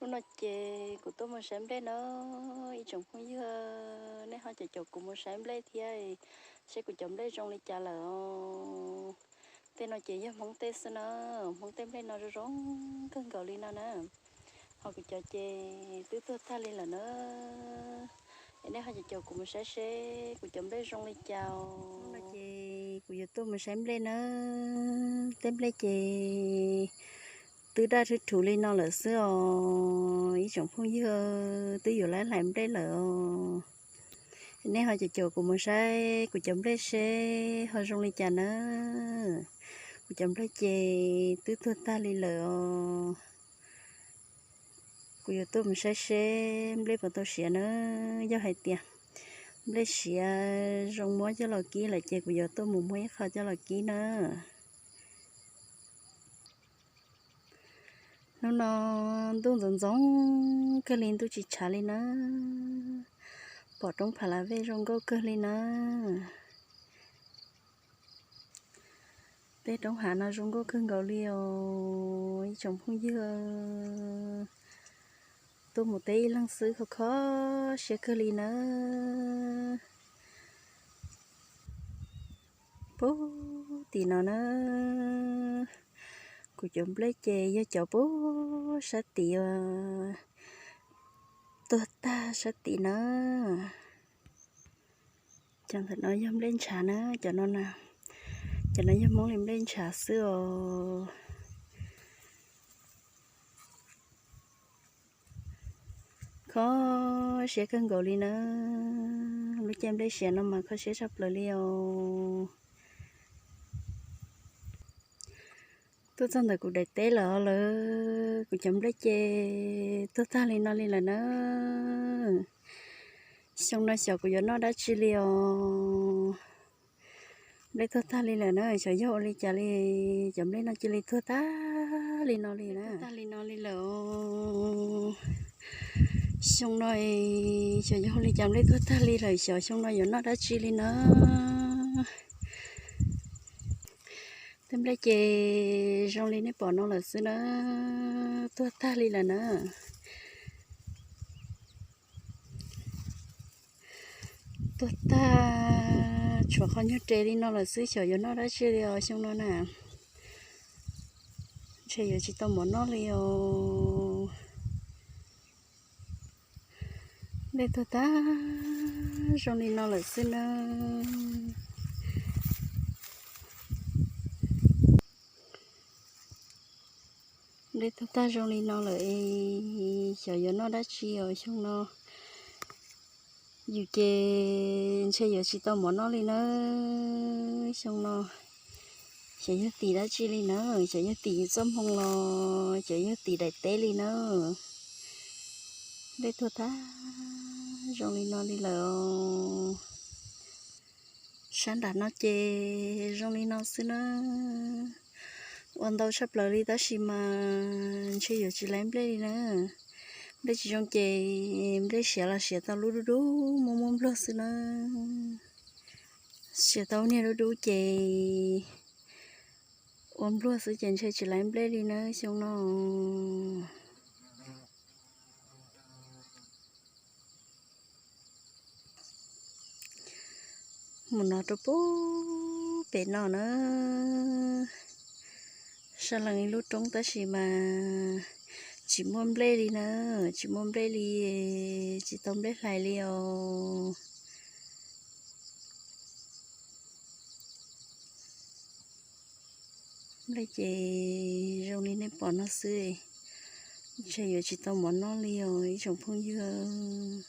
Hnub no ces kuv tuaj mus saib nplej na, ib tsoom phooj ywg, nej ho caum caum kuv mus saib nplej thiab, seb kuv cov nplej zoo li cas lawm os. Tej no ces yog Hmoob tej xwb na, Hmoob tej nplej no zoo zoo kawg nkaus li no na. Ho kuv cov ces twb tuag tag li lawm na. Es nej ho caum caum kuv mus saib seb kuv cov nplej zoo li cas. Hnub no ces kuv yuav tuaj mus saib nplej na. Tej nplej ces twb daj rhuv rhuv li no lawm xwb os, ib tsoom phooj ywg, twb yuav laib hlais nplej lawm os. Nej ho caum caum kuv mus saib kuv cov nplej seb ho zoo li cas na. Kuv cov nplej ces twb tuag tag li lawm os. Kuv yuav tuaj mus saib seb nplej puas tau siav na. Yog hais tias nplej siav zoo muab coj los kib lawm ces kuv yuav tuaj mus muab ib qho coj los kib na. Hnub no ntuj ntxoov ntxoo kawg li, ntuj tsis tshav li na. Pom roob Pha La Vej zoo nkauj kawg li na. Tej roob hav no zoo nkauj kawg nkaus li os, ib tsoom phooj ywg. Tuaj mus teb ib leeg xwb kho kho siab kawg li na. Puag tim no na, kuv cov nplej ces yog cov puag sab tim uas tuag tag sab tim na. Cov ntawm no yog nplej ntshav na, cov no na, cov no yog Hmoob li nplej ntshav xwb os. Kho siab kawg nkaus li na, lub caij nplej siav no mas kho siab tshaj plaws li os. Tuaj txog ntawm kuv daim teb lawm lawm, kuv cov nplej ces tuag tag li no li lawm na. Xyoo no xyov kuv yuav noj dab tsi li os. Nplej tuag tag li lawm na, xyov yog ua li cas li, cov nplej no cia li tuag tag li no li na. Tuag tag li no li lawm. Xyoo no xyov yog ua li cas nplej tuag tag li lawm, xyov xyoo no yuav noj dab tsi li na. Tej nplej ces zoo li nej pom no lawm xwb na, tuag tag li lawm na. Tuag tag tshuav qhov nyuag res li no lawm xwb, xyov yuav noj dab tsi li os xyoo no na. Ntshe yuav tsis tau mov noj li os. Nplej tuag tag zoo li no lawm xwb na. Nplej tuag tag zoo li no lawm, xyov yuav noj dab tsi os xyoo no. Yus ces ntshe yuav tsis tau mov noj li na. Xyoo no xyov yog tim dab tsi li na, xyov yog tim yus txoj hmoo los xyov yog tim daim teb li na. Nplej tuag tag zoo li no li lawm. Sab nram no ces zoo li no xwb na. Ua ntau tshaj plaws li tab sis mas ntshe yuav tsis laib nplej li na. Nplej tsis zoo ces nplej siav los siav tau lub dub dub muaj muaj npluag xwb na. Siav tau niag dub dub ces ua npluag xwb ces ntshe tsis laib nplej li na xyoo no. Mus no rau puag pem no na, sab leej ib lub roob tab sis mas tsis muaj nplej li na, tsis muaj nplej li, tsis tau nplej hlais li os. Nplej ces zoo li nej pom no xwb, ntshe yuav tsis tau mov noj li os ib tsoom phooj ywg.